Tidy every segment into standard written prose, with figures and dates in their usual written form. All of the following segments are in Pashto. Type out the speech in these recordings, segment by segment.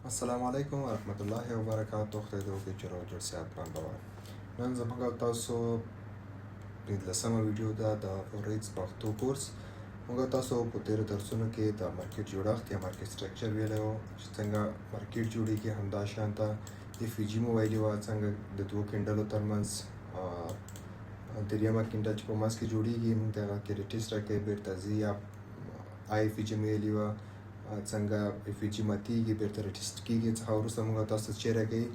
السلام علیکم ورحمت الله وبرکاتو. خدای دې وکړي چې روغ جوړ صحتمند وئ. نن زموږ او تاسو 15مه ویډیو ده د فوریکس پښتو کورس. موږ تاسو په تېرو درسونو کې د مارکیټ جوړښت یا مارکیټ سټرکچر ویلی و چې څنګه مارکیټ جوړیږي. همدا شان ته FVG مو ویلي وه، څنګه د دوو کینډلو ترمنځ دریمه کینډل چې په منځ کې جوړیږي، موږ ته هغه کې retest راکوي، بیرته ځي. یا IFVG مو ویلي وه، څنګه FVG ماتیږي، بیرته retest کیږي، څخه وروسته موږ تاسو ته چې راکوي،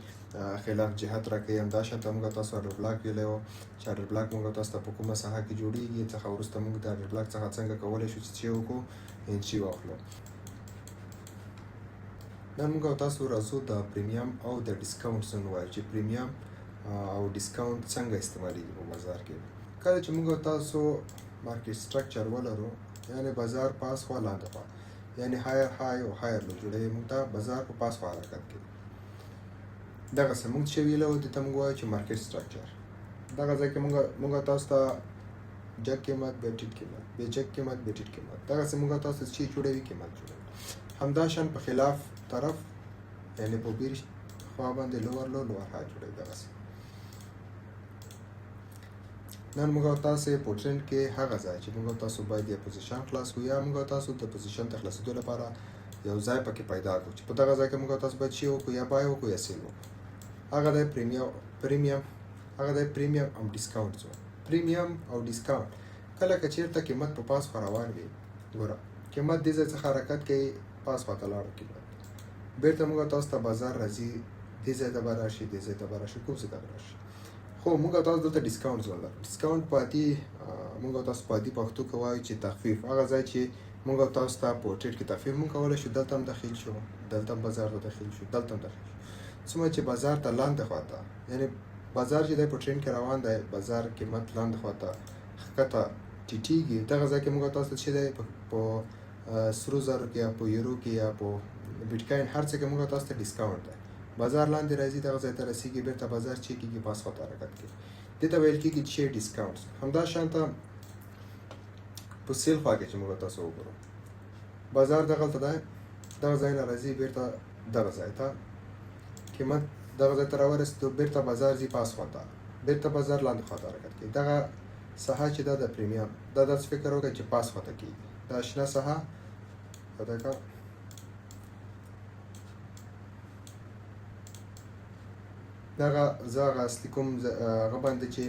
خلاف جهت راکوي. همدا شان ته موږ تاسو order block ویلی و چې order block موږ تاسو ته په کومه ساحه کې جوړیږي، څخه وروسته موږ د order block څخه څنګه کولی شو چې څه وکړو، entry واخلو. نن موږ تاسو راځو د premium او د discount zone وایو چې premium او discount څنګه استعمالیږي په بازار کې. کله چې موږ تاسو market structure ولرو، یعنی بازار پاس خوا لاندې خوا، یعنی higher high او higher low جوړوي، موږ ته بازار په پاس خوا حرکت کوي. دغه څه موږ چې ویلو، دې ته موږ وایو چې market structure. دغه ځای کې موږ تاسو ته جګ قیمت، بیا ټیټ قیمت، بیا جګ قیمت، بیا ټیټ قیمت، دغه څه موږ تاسو چې جوړوي، قیمت جوړوي. همدا شان په خلاف طرف، یعنی په bearish خوا باندې lower low، lower high جوړوي دغه څه. نن موږ تاسو په ټرند کې هغه ځای چې موږ تاسو باید یا position خلاص کړو یا موږ تاسو د position ته خلاصېدو لپاره یو ځای پکې پیدا کړو چې په دغه ځای کې موږ تاسو باید چې وکړو، یا buy وکړو یا sell وکړو، هغه دی premium، هغه دی premium او discount zone. Premium او discount کله که چیرته قیمت په پاس خوا روان وي، ګوره، قیمت دې ځای څخه حرکت کوي، پاس خواته لاړو قیمت، بیرته موږ تاسو ته بازار راځي، دې ځای ته به راشي، دې ځای ته به راشي، کوم ځای ته به راشي، خو موږ تاسو دلته discount zone لرو. Discount په عادي، موږ تاسو په عادي پښتو کې وایو چې تخفیف. هغه ځای چې موږ تاسو ته په trade کې تخفیف موږ کولی شو، دلته هم داخل شو، دلته هم بازار ته داخل شو، دلته هم داخل شو. څومره چې بازار ته لاندې خواته، یعنی بازار چې دی په ټرین کې روان دی، بازار قیمت لاندې خواته ښکته ټیټیږي، دغه ځای کې موږ تاسو ته چې دی په سرو زرو کې یا په یورو کې یا په بیټکاین هر څه کې موږ تاسو ته discount دی. بازار لاندې راځي، دغه ځای ته رسیږي، بیرته بازار چې کېږي، پاس خواته حرکت کوي. دې ته ویل کېږي چې discount. همدا شان ته په sell خوا کې چې موږ تاسو وګورو، بازار دغلته دی، دغه ځای نه راځي، بیرته دغه ځای ته قیمت دغه ځای ته راورسېدو، بیرته بازار ځي پاس خواته، بیرته بازار لاندې خواته حرکت کوي. دغه ساحه چې دا د premium دا داسې فکر وکړئ چې پاس خواته کېږي. دا شنه ساحه دغه دغه زه هغه اصلي کوم هغه باندې چې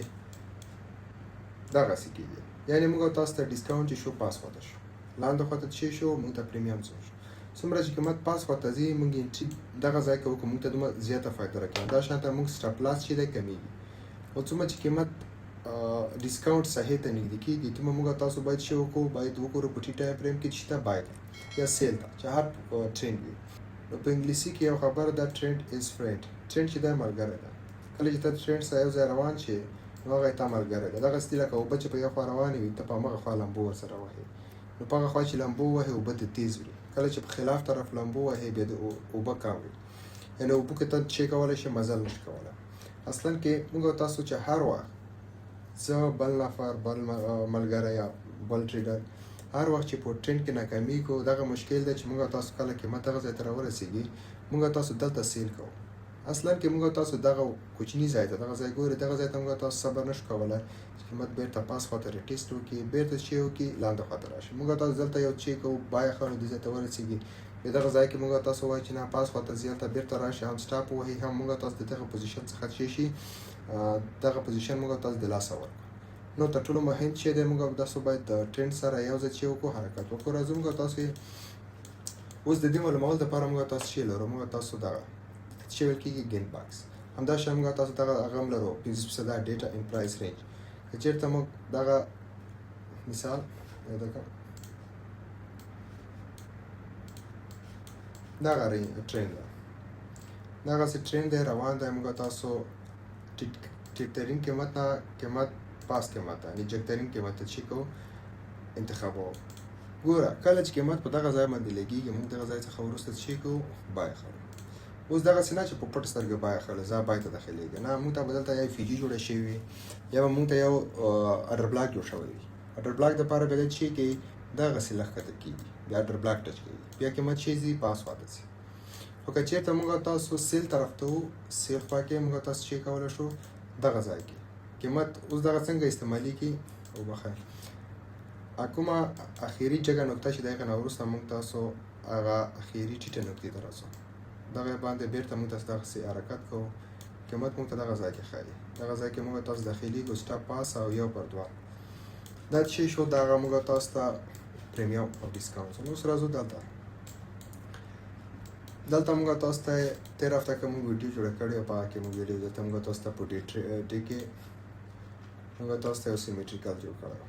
دغسې کېږي، یعنی موږ تاسو ته discount چې شو، پاس خواته شو، لاندې خواته چې شو، موږ ته premium zone شو. څومره چې قیمت پاس خواته ځي، موږ entry دغه ځای کې وکړو، موږ ته دومره زیاته فایده راکوي. دا شان ته موږ stop loss چې دی کمیږي، او څومره چې قیمت discount ساحې ته نږدې کېږي، دومره موږ تاسو باید چې وکړو، باید وګورو په ټیټ time frame کې چې ته buy یا sell ته چې هر ټرند وي. نو په انګلیسي کې یو خبره ده، "Trend is friend." Trend چې دی ملګری ده. کله چې ته ټرند سره یو ځای روان شې، نو هغه تا ملګری ده. دغسې دي لکه اوبه چې په یو خوا روانې وي، ته په همغه خوا لامبو ورسره وهې. نو په هغه خوا چې لامبو وهې، اوبه د تیز وي. کله چې په خلاف طرف لامبو وهې، بیا د اوبه کم وي، یعنی اوبو کې ته چې کولی شې، مزل نشي کولی. اصلا کې موږ تاسو چې هر وخت، زه، بل نفر، بل ملګری یا بل trader، هر وخت چې په ټرند کې ناکامي کو، دغه مشکل دی چې موږ تاسو کله قیمت دغه ځای ته راورسېږي، موږ تاسو دلته sell کوو. اصلا کې موږ تاسو دغه کوچني ځای ته، دغه ځای ګوري، دغه ځای ته موږ تاسو صبر نشو کولی چې قیمت بیرته پاس خواته retest وکړي، بیرته چې وکړي، لاندې خواته راشي. موږ تاسو دلته یو چې کوو، buy اخلو، دې ځای ته ورسېږي، بیا دغه ځای کې موږ تاسو وایو چې نه، پاس خواته ځي، هلته بیرته راشي، هم stop وهي، هم موږ تاسو د دغه position څخه چې شي، دغه position موږ تاسو د لاسه ورکړو. نو تر ټولو مهم چې دی، موږ تاسو باید د ټرند سره یو ځای چې وکړو، حرکت وکړو. راځو موږ تاسو اوس د دې معلومولو لپاره موږ تاسو چې لرو، موږ تاسو دغه چې ویل کېږي Gann box. همدا شان موږ تاسو دغه هغه هم لرو، 5% data and price range. که چېرته موږ دغه مثال یو دغه دغه ټرند ده، دغسې ټرند دی، روان دی، موږ تاسو ټیټ ترین قیمت نه قیمت پاس قیمت ته، یعنی جګ ترین قیمت ته چې کوو، انتخابوو. ګوره، کله چې قیمت په دغه ځای باندې لګیږي، موږ دغه ځای څخه وروسته چې کوو، buy اخلو. اوس دغسې نه چې په پټ سترګه buy اخلو، ځه buy ته داخلېږي. نه، موږ ته به دلته یا FVG جوړه شوې وي یا به موږ ته یو order block جوړ شوی وي. Order block دپاره به چې کوي، دغسې لږ ښکته کېږي، بیا order block touch کوي، بیا قیمت چې ځي، پاس خواته ځي. خو که چېرته موږ تاسو sell طرف ته وو، sell خوا کې موږ تاسو چې کولی شو دغه ځای کې قیمت اوس دغه څنګه استعمالیږي؟ وبخښئ، کومه اخیری جګه نقطه چې د هغې نه وروسته موږ تاسو هغه اخیری ټیټه نقطې ته راځو، دغه باندې بیرته موږ تاسو دغسې حرکت کوو، قیمت موږ ته دغه ځای کې ښایي، دغه ځای کې موږ تاسو داخلېږو، stop پاس او 1 پر 2. دا چې شو دغه موږ تاسو ته premium او discount. نو اوس راځو دلته. دلته موږ تاسو ته تېره هفته که موږ ویډیو جوړه کړې وه، په هغه کې موږ ویلي، دلته موږ تاسو ته په day کې موږ تاسو ته یو symmetrical جوړ کړی و،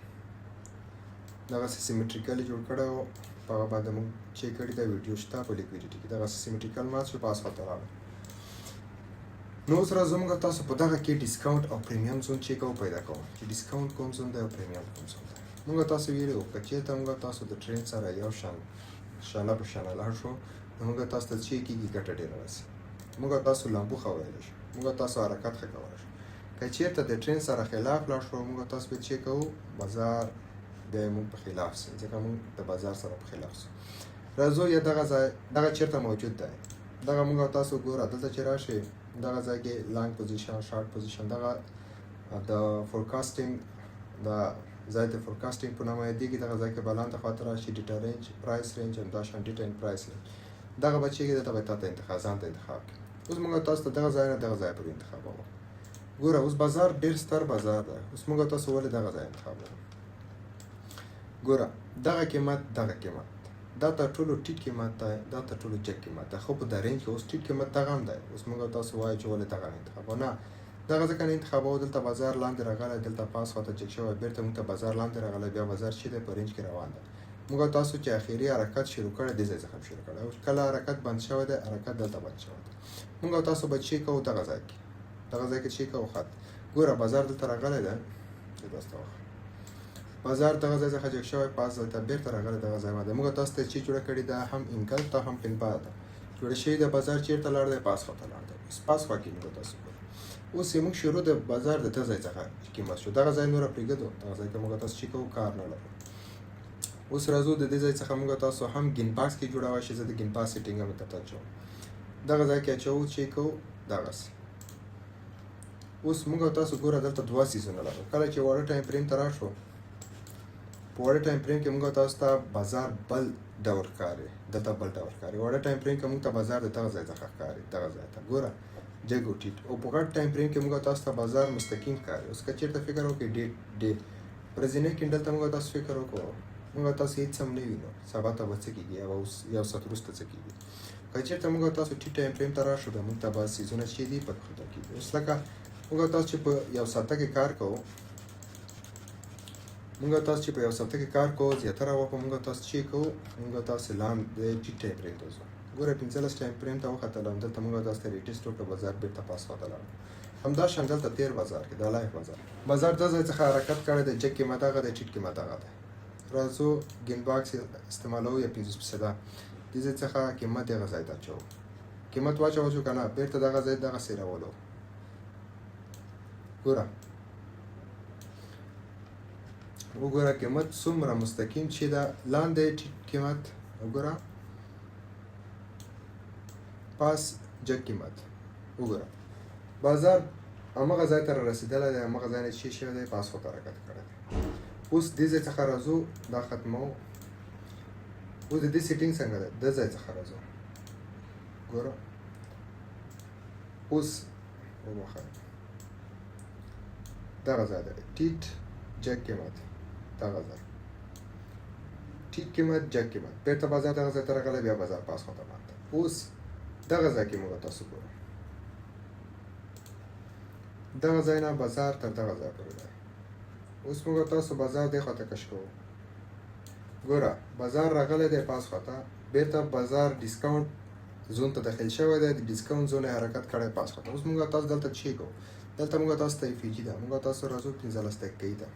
دغسې symmetrical جوړ کړی و. په هغه باندې موږ چک کړي، دا ویډیو شته. په liquidity کې دغسې symmetrical مات شو، پاس خواته راغی. نو اوس راځو موږ تاسو په دغه کې discount او premium zone چک او پیدا کوو چې discount کوم زون دی او premium کوم زون دی. موږ تاسو ویلي وو، که چېرته موږ تاسو د trend سره یو شان شانه په شانه لاړ شو، نو موږ تاسو ته چې کېږي ګټه ډېره رسي، موږ تاسو لامبو ښه ویلی شو، موږ تاسو حرکت ښه کولی شو. که چېرته د trend سره خلاف لاړ شو، موږ تاسو به چې کوو، بازار بیا موږ په خلاف سي، ځکه موږ د بازار سره په خلاف سو. راځو یا دغه ځای، دغه چېرته موجود دی؟ دغه موږ تاسو ګوره، دلته چې راشي دغه ځای کې long position، short position، دغه د forecasting، د ځای د forecasting په نامه یادېږي. دغه ځای کې به لاندې خواته راشي، data range، price range، همدا شان data and price range. دغه به چیرې دلته به تا ته انتخاب، ځان ته انتخاب کړي. اوس موږ تاسو ته دغه ځای نه دغه ځای پورې انتخابوو. ګوره، اوس بازار ډېر ستر بازار دی. اوس موږ تاسو ولې دغه ځای انتخابوو؟ ګوره، دغه قیمت، دغه قیمت، دا تر ټولو ټیټ قیمت دی، دا تر ټولو جګ قیمت دی، خو په د range کې اوس ټیټ قیمت دغه هم دی. اوس موږ تاسو وایو چې ولې دغه نه انتخابوو؟ نه، دغه ځکه نه انتخابوو، دلته بازار لاندې راغلی، دلته پاس خواته جګ شوی، بیرته موږ ته بازار لاندې راغلی، بیا بازار چې دی په range کې روان دی. موږ تاسو چې اخیری حرکت شروع کړی، دې ځای څخه شروع کړی او کله حرکت بند شوی دی، حرکت دلته بند شوی دی. موږ تاسو به چې کوو، دغه ځای کې، دغه ځای کې چې کوو خط. ګوره، بازار دلته راغلی دی، تاسو ته بازار دغه ځای څخه جګ شوی، پاس ځای ته بیرته راغلی. دغه ځای باندې موږ تاسو ته چې جوړه کړې ده، هم engulf ته هم pin bar ده جوړه شوې ده. بازار چیرته لاړ دی؟ پاس خواته لاړ دی. اوس پاس خوا کې موږ تاسو ګورو، اوس یې موږ شروع د بازار د دغه ځای څخه قیمت شو. دغه ځای نوره پرېږدو، دغه ځای کې موږ تاسو چې کوو کار نه لرو. اوس راځو د دې ځای څخه موږ تاسو هم Gann box کې جوړوي شي. زه د Gann box setting هم درته اچوم، دغه ځای کې اچوو، چې کوو دغسې. اوس موږ تاسو ګوره، دلته دوه څیزونه لرو. کله چې واړه time frame ته راشو، په واړه time frame کې موږ تاسو ته بازار بل ډول ښکاري، دلته بل ډول ښکاري. واړه time frame کې موږ ته بازار د دغه ځای څخه ښکاري، دغه ځای ته ګوره، جګ او ټیټ، او په غټ time frame کې موږ تاسو ته بازار مستقیم ښکاري. اوس که چېرته فکر وکړئ، day ورځنۍ candle ته موږ تاسو فکر وکړو، موږ تاسو هیڅ هم نه وینو، سبا ته به څه کېږي او اوس یو ساعت وروسته څه کېږي. که چېرته موږ تاسو ټیټ time frame ته راشو، بیا موږ ته بعض څیزونه چې دي په ښودل کېږي. اوس لکه موږ تاسو چې په یو ساعته کې کار کوو، موږ تاسو چې په یو ساعته کې کار کوو، زیاتره وخت موږ تاسو چې کوو، موږ تاسو لاندې ټیټ time frame ته ځو. ګوره، 15 time frame ته وختلم، دلته موږ تاسو ته retest وکړ، بازار بیرته پاس خواته لاړ. همدا شان دلته تیر بازار کې، دا live بازار، بازار د ځای څخه حرکت کړی دی، جګ قیمت هغه دی، ټیټ قیمت هغه دی. راځو Gann box استعمالوو یا 50 فیصده، دې ځای څخه قیمت دغه ځای ته اچوو. قیمت واچول شو که نه؟ بیرته دغه ځای دغسې راولو. ګوره، وګوره قیمت څومره مستقیم چې دا لاندې ټیټ قیمت وګوره، پاس جګ قیمت وګوره. بازار همغه ځای ته رسېدلی دی، همغه ځای نه چې شوی دی، پاس خواته حرکت کړی دی. اوس دې ځای څخه راځو، دا ختمو. اوس د دې setting څنګه ده؟ د ځای څخه راځو، ګوره، اوس وبخښه، دغه ځای دی، ټیټ جګ قیمت، دغه ځای ټیټ قیمت، جګ قیمت، بیرته بازار دغه ځای ته راغلی، بیا بازار پاس خواته ماته. اوس دغه ځای کې موږ تاسو ګورو، دغه ځای نه بازار تر دغه ځای پورې دی. اوس موږ تاسو بازار دې خواته کش کوو. ګوره، بازار راغلی دی پاس خواته، بیرته بازار discount zone ته داخل شوی دی، د discount zone یې حرکت کړی پاس خواته. اوس موږ تاسو دلته چې کوو، دلته موږ تاسو ته FVG ده. موږ تاسو راځو 15 دقیقې ته،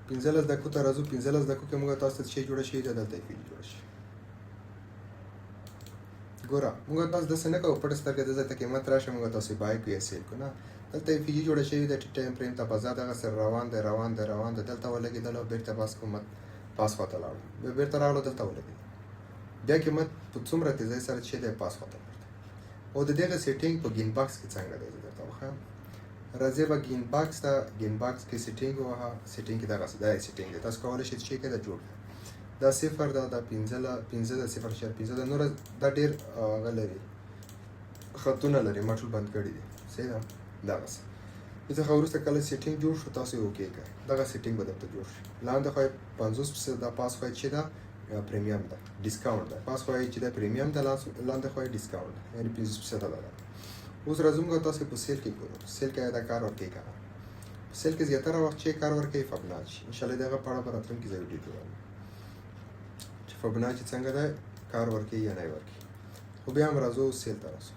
15 دقیقو ته راځو. 15 دقیقو کې موږ تاسو ته چې جوړه شوې ده، دلته FVG جوړه شوې. ګوره، موږ تاسو داسې نه کوو پټه سترګه، دلته ته قیمت راشه موږ تاسو buy کوو یا sell کوو. نه، دلته FVG جوړه شوې ده، ټیټ time frame ته بازار دغه سره روان دی، روان دی، روان دی، دلته ولګېدل او بیرته پاس قیمت پاس خواته لاړو، بیا بیرته راغلو، دلته ولګېدل. بیا قیمت په څومره تیزۍ سره چې دی پاس خواته پورته. او د دغه setting په Gain Box کې څنګه دی، زه درته وښایم. راځئ به Gain Box ته، Gain Box کې setting ووهه. setting کې دغه دا setting دی، تاسو کولی شئ چې دا جوړ کړئ. دا صفر ده، دا پنځه له پنځه ده، 0.5 ده. نور دا ډېر هغه لري، خطونه لري، ما ټول بند کړي دي. صحیح ده، دغسې. دې څخه وروسته کله setting جوړ شو، تاسو یې okay کړئ، دغه setting به درته جوړ شي. لاندې خوا یې 50% ده، پاس خوا یې چې ده premium ده، discount ده. پاس خوا یې چې ده premium ده، لاندې خوا یې discount ده، یعنې 50% ده. اوس راځو موږ تاسو په sell کې ګورو، sell کې دا کار ورکوي که نه. په sell کې زیاتره وخت چې کار ورکوي فبناچي. انشاءالله دغه په اړه به راتلونکي ځای ویډیو جوړوم چې فبناچي څنګه دی کار ورکوي یا نه ورکوي. خو بیا هم راځو sell ته، راځو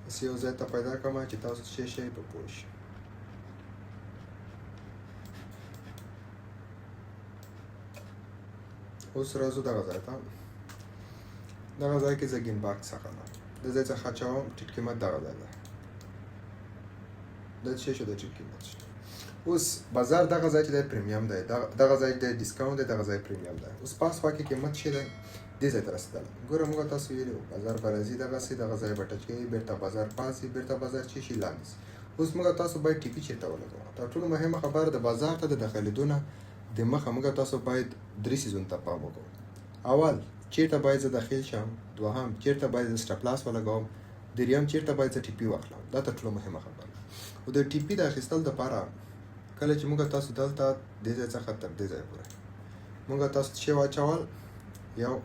داسې یو ځای ته پیدا کړم چې تاسو څه شی په پوه شئ. اوس راځو دغه ځای ته. دغه ځای کې زه Gain Box څخه ده، د ځای څخه اچوم ټیټ قیمت دغه ځای ده، دا څه شو د ټیټ قیمت شو. اوس بازار دغه ځای چې دی premium دی، دغه ځای دی discount دی، دغه ځای premium دی. اوس پاس خوا کې قیمت چې دی دې ځای ته رسېدلی. ګوره موږ تاسو ویلي وو بازار به راځي دغسې، دغه ځای به touch کوي، بېرته بازار پاس ځي، بېرته بازار چې شي لاندې ځي. اوس موږ تاسو باید TP چېرته ولګوو؟ تر ټولو مهمه خبره د بازار ته د داخلېدو نه د مخه موږ تاسو باید درې څیزونو ته پام وکړو. اول چېرته باید زه داخل شم، دوهم چېرته باید زه stop loss ولګوم، دریم چېرته باید زه TP واخلم. دا تر ټولو مهمه خبره ده. او د TP د اخیستل دپاره کله چې موږ تاسو دلته دې ځای څخه تر دې ځای پورې موږ تاسو څه واچول، یو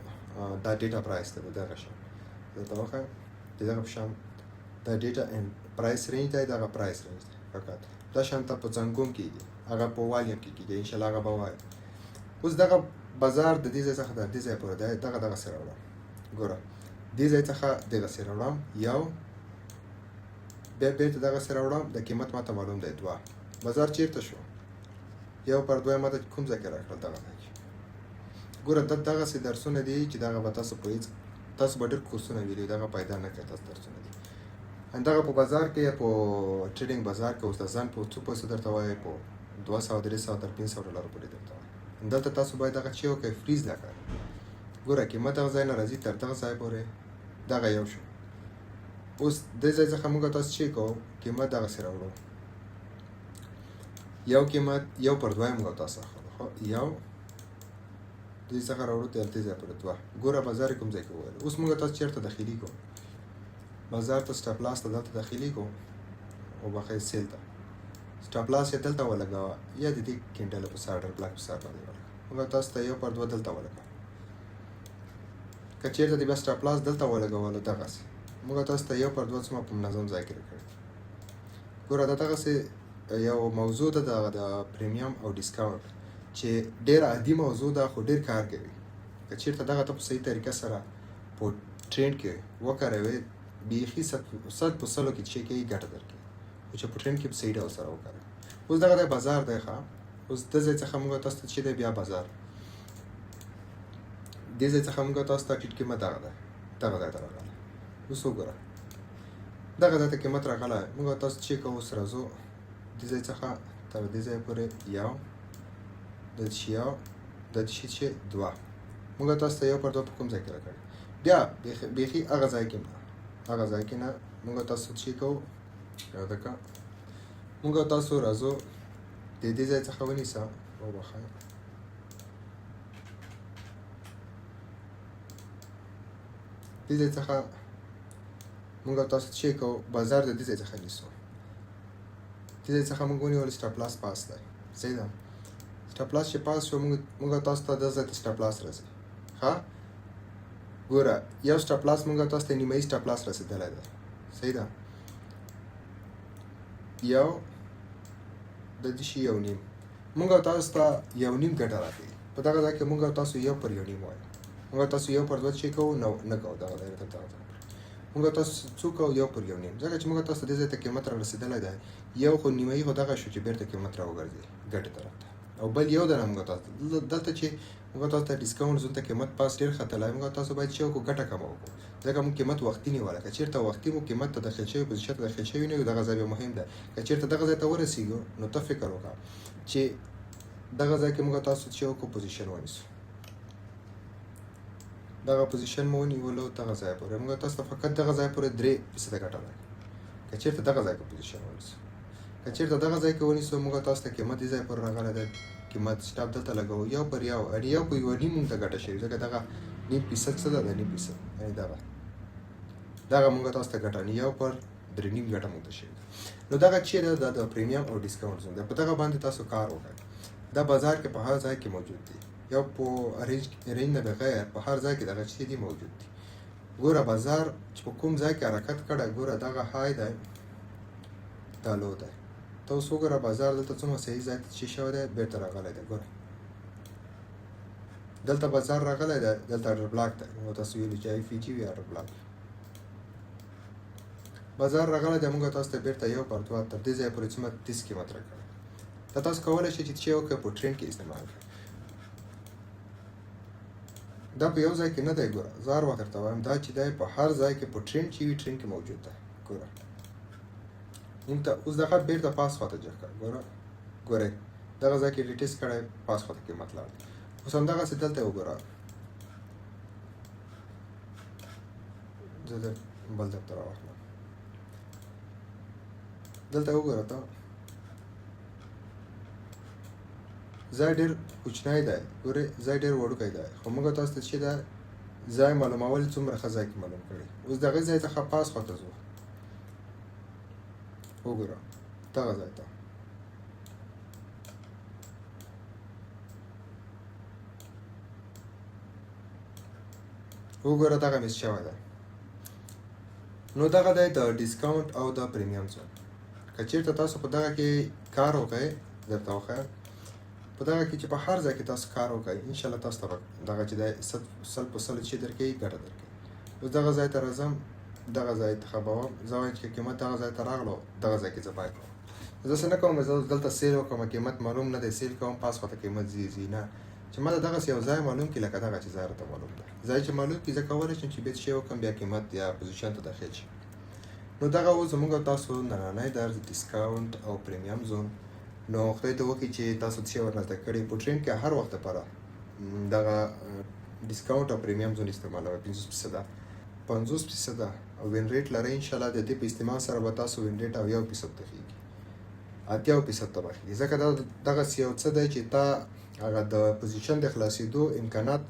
دا data price دی، دغه شان درته وښایم، د دغه په شان دا data and price range دی، دغه price range دی. فقط دا شان ته په ځنګوم کېږي، هغه په والیم کې کېږي، انشاءالله هغه به وایم. اوس دغه بازار د دې ځای څخه تر دې ځای پورې دی، دغه دغسې راوړم. ګوره دې ځای څخه دغسې راوړم یو، بیا بېرته دغسې راوړم، د قیمت ماته معلوم دی دوه. بازار چېرته شو؟ یو پر دوه ماته کوم ځای کې راکړل؟ دغه ځای کې. ګوره دا دغسې درسونه دي چې دغه به تاسو په هېڅ، تاسو به ډېر کورسونه ویلي دغه پیدا نه کړئ، تاسو درسونه دي دغه په بازار کې یا په trading بازار کې استادان په څو پیسو درته وایي، په 200 300 تر 500 ډالر پورې درته وایي. دلته تاسو باید دغه چې وکړئ freeze نه کړئ. ګوره قیمت دغه ځای نه راځي تر دغه ځای پورې، دغه یو شو. اوس دې ځای څخه موږ تاسو چې کوو قیمت دغسې راوړو، یو قیمت یو پر دوه موږ تاسو اخلو، خو یو دې څخه راوړو تر دې ځای پورې دوه. ګوره بازار کوم ځای کې وویل. اوس موږ تاسو چېرته داخلېږو؟ بازار ته stop loss ته دلته داخلېږو، او بخیر sell ته stop loss یې دلته ولګوه، یا د دې candle په سر order block په سر باندې ولګوه. موږ تاسو ته یو پر دوه دلته ولګوه. که چېرته دې بیا stop loss دلته ولګولو دغسې موږ تاسو ته یو پر دوه څومره په منظم ځای کې راکړي. ګوره دا دغسې یو موضوع ده، دغه د premium او discount چې ډېره عادي موضوع ده خو ډېر کار کوي. که چېرته دغه ته په صحیح طریقه سره په trend کې وکاروې، بیخي صد په سلو کې چې کوي ګټه درکوي، خو چې په trend کې په صحیح ډول سره وکاروې. اوس دغه دی بازار دی، ښه اوس د ځای څخه موږ تاسو ته چې دی بیا بازار دې ځای څخه موږ تاسو ته ټیټ قیمت دغه دی، دغه ځای ته راغلی. اوس وګوره دغه ځای ته قیمت راغلی، موږ تاسو چې کوو اوس راځو دې ځای څخه تر دې ځای پورې یو، د شي یو، د شي چې دوه. موږ تاسو ته یو پر دوه په کوم ځای کې راکړی؟ بیا بیخي هغه ځای کې نه، هغه ځای کې نه موږ تاسو چې کوو یاده موږ تاسو راځو د دې ځای څخه ونیسه، وبخښئ، دې ځای څخه موږ تاسو چې کوو بازار د دې ځای څخه نیسو. دې ځای څخه موږ ونیول stop loss پاس دی، صحیح ده. stop loss چې پاس شو موږ تاسو ته دغه ځای ته stop loss راځي. ښه ګوره یو stop loss موږ تاسو ته نیمایي stop loss رسېدلی دی، صحیح ده. یو د دې شي یو نیم موږ تاسو ته یو نیم ګټه راکوي. په دغه ځای کې موږ تاسو یو پر یو نیم وایو، موږ تاسو یو پر دوه چې کوو نه کوو دغه ځای ته دغه ځای موږ تاسو څو کوو یو پر یو نیم، ځکه چې موږ تاسو دې ځای ته قیمت را رسېدلی دی. یو خو نیمایي خو دغه شو چې بېرته قیمت را وګرځي ګټې طرف ته، او بل یو دنه موږ تاسو دلته چې موږ تاسو ته discount zone ته قیمت پاس ډېر ختلی، موږ تاسو باید چې وکړو ګټه کمه وکړو، ځکه موږ قیمت وختي نیولی. که چېرته وختي مو قیمت ته داخل شوی position ته داخل شوی نه یو، دغه ځای بیا مهم دی. که چېرته دغه ځای ته ورسېږو نو ته فکر وکړه چې دغه ځای کې موږ تاسو چې وکړو position ونیسو. دغه position مو ونیولو دغه ځای پورې، موږ تاسو ته فقط دغه ځای پورې 3% ګټه راکړه. که چېرته دغه ځای کې position ونیسو، که چېرته دغه ځای کې ونیسو، موږ تاسو ته قیمت دې ځای پورې راغلی دی. قیمت stop دلته لګوو، یو پر یو، یعنې یو په یوه نیم موږ ته ګټه شوې، ځکه دغه نیم فیصد څه ده؟ د نیم فیصد، یعنې دغه موږ تاسو ته ګټه، یعنې یو پر درې نیم ګټه موږ ته شوې ده. نو دغه چې ده، دا د premium او discount zone دی. په دغه باندې تاسو کار وکړئ. دا بازار کې په هر ځای کې موجود دی، یو په range نه بغیر په هر ځای کې دغه چې دی موجود دی. ګوره بازار چې په کوم ځای کې حرکت کړی، ګوره دغه high دی، دا low دی. ته اوس وګوره بازار دلته څومره صحیح ځای ته چې شوی دی، بیرته راغلی دی. ګوره دلته بازار راغلی دی، دلته order block دی. موږ تاسو ویلي چې FVG وي، order block بازار راغلی دی. موږ تاسو ته بیرته یو پر دوه تر دې ځایه پورې څومره تیز قیمت راکړی. دا تاسو کولی شئ چې چې وکړئ په trend کې استعمال کړئ. دا په یو ځای کې نه دی، ګوره زه هر وخت درته وایم، دا چې دی په هر ځای کې په trend چې وي، trend کې موجود دی. ګوره موږ ته اوس دغه بیرته پاس خواته جګ کړ. ګوره ګورئ دغه ځای کې retest کړی، پاس خواته قیمت لاړ دی. اوس همدغسې دلته وګوره، زه در بل درته راواخلم. دلته وګوره ته ځای ډېر کوچنی دی، ګورې ځای ډېر وړوکی دی، خو موږ تاسو ته چې ده ځای معلومول څومره ښه ځای کې معلوم کړی. اوس دغه ځای څخه پاس خواته ځو، وګوره دغه ځای ته وګوره، دغه miss شوی دی. نو دغه دی د discount او د premium zone. که چېرته تاسو په دغه کې کار وکړئ، درته وښایم په دغه کې چې په هر ځای کې تاسو کار وکړئ، انشاءالله تاسو ته به دغه چې دی سل په سل چې درکوي ګټه درکوي. اوس دغه ځای ته راځم، دغه ځای انتخابوم. زه وایم چې قیمت دغه ځای ته راغلو، دغه ځای کې زه buy کوم. زه څه نه کوم، زه دلته sell وکړم، قیمت معلوم نه دی، sell کوم، پاس خواته قیمت ځي ځي نه، چې ما ته دغسې یو ځای معلوم کړي، لکه دغه چې ځای راته معلوم دی، ځای چې معلوم کړي، زه کولی شم چې بیا څه شی وکړم، بیا قیمت یا position ته داخل شم. نو دغه و زموږ او تاسو نننی درس، discount او premium zone. نو خدای ته وکړي چې تاسو څه شی ورنه زده کړي. په trend کې هر وخت لپاره دغه discount او premium zone استعمالوئ. 50%، 50% win rate لرئ. انشاءالله د دې په استعمال سره به تاسو win rate او یو فیصد ته خېږي، اتیاو فیصد ته به خېږي، ځکه دا دغسې یو څه دی چې تا هغه د position د خلاصېدو امکانات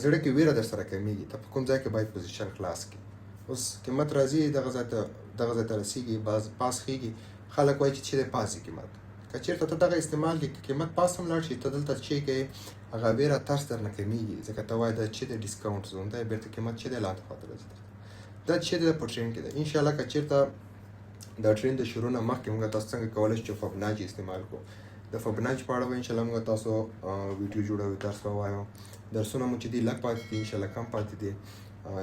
زړه کې ویره در سره کمیږي. ته په کوم ځای کې باید position خلاص کړي. اوس قیمت راځي دغه ځای ته، دغه ځای ته رسیږي، باز پاس خېږي. خلک وایي چې دی پاس ځي قیمت. که چېرته ته دغه استعمال کړې، که قیمت پاس هم لاړ شي، ته دلته چې کوې هغه ویره ترس درنه کمیږي، ځکه ته وایې دا چې دی discount zone دی، بېرته قیمت چې دی لاندې خواته راځي. دا چې دی په trend کې دی. انشاءالله که چېرته دا trend د شروع نه مخکې موږ تاسو څنګه کولی شو چې فبناچ استعمال کړو، د فبناچ په اړه به انشاءالله موږ تاسو ویډیو جوړوو، درس به وایو. درسونه مو چې دي لږ پاتې دي، انشاءالله کم پاتې دي،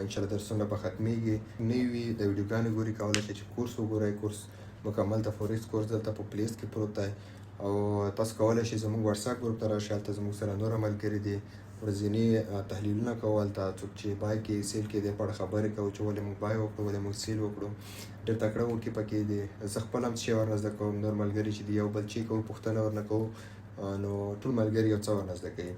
انشاءالله درسونه به ختمېږي. نوي د ویډیوګانې ګوري، کولی شئ چې کورس وګورئ، کورس مکمل د فوریکس کورس دلته په playlist کې پروت دی. او تاسو کولی شئ زموږ WhatsApp group ته راشئ، هلته زموږ سره نور ملګري دي، ورځني تحلیلونه کوو. هلته څوک چې buy کوي sell کوي، دې په اړه خبرې کوو چې ولې موږ buy وکړو، ولې موږ sell وکړو. ډېر تکړه وکي پکې دي. زه خپل هم څه ورنه زده کوم، نور ملګري چې دي یو بل چې کوو پوښتنه ورنه کوو، نو ټول ملګري یو څه ورنه زده کوي.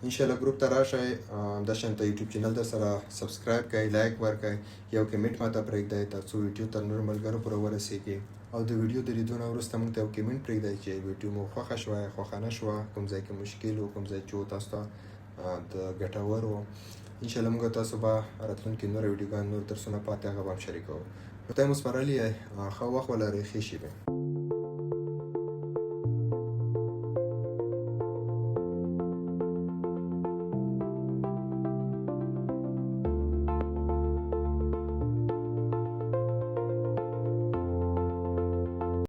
انشاءالله group ته راشئ، همدا شان ته YouTube channel در سره subscribe کړئ، like ورکړئ، یو comment ماته پرېږدئ تر څو ویډیو تر نورو ملګرو پورې ورسېږي. او د ویډیو د لیدو نه وروسته موږ ته یو comment پرېږدئ چې ویډیو مو خوښه شوه یا خوښه نه شوه، کوم ځای کې مشکل و، کوم ځای چې و تاسو ته د ګټور و. انشاءالله موږ تاسو به راتلونکي نور ویډیوګان، نور درسونه پاتې هغه به هم شریکوو. نو ته مو سپارلی، ښه وخت ولرئ، ښې شېبې.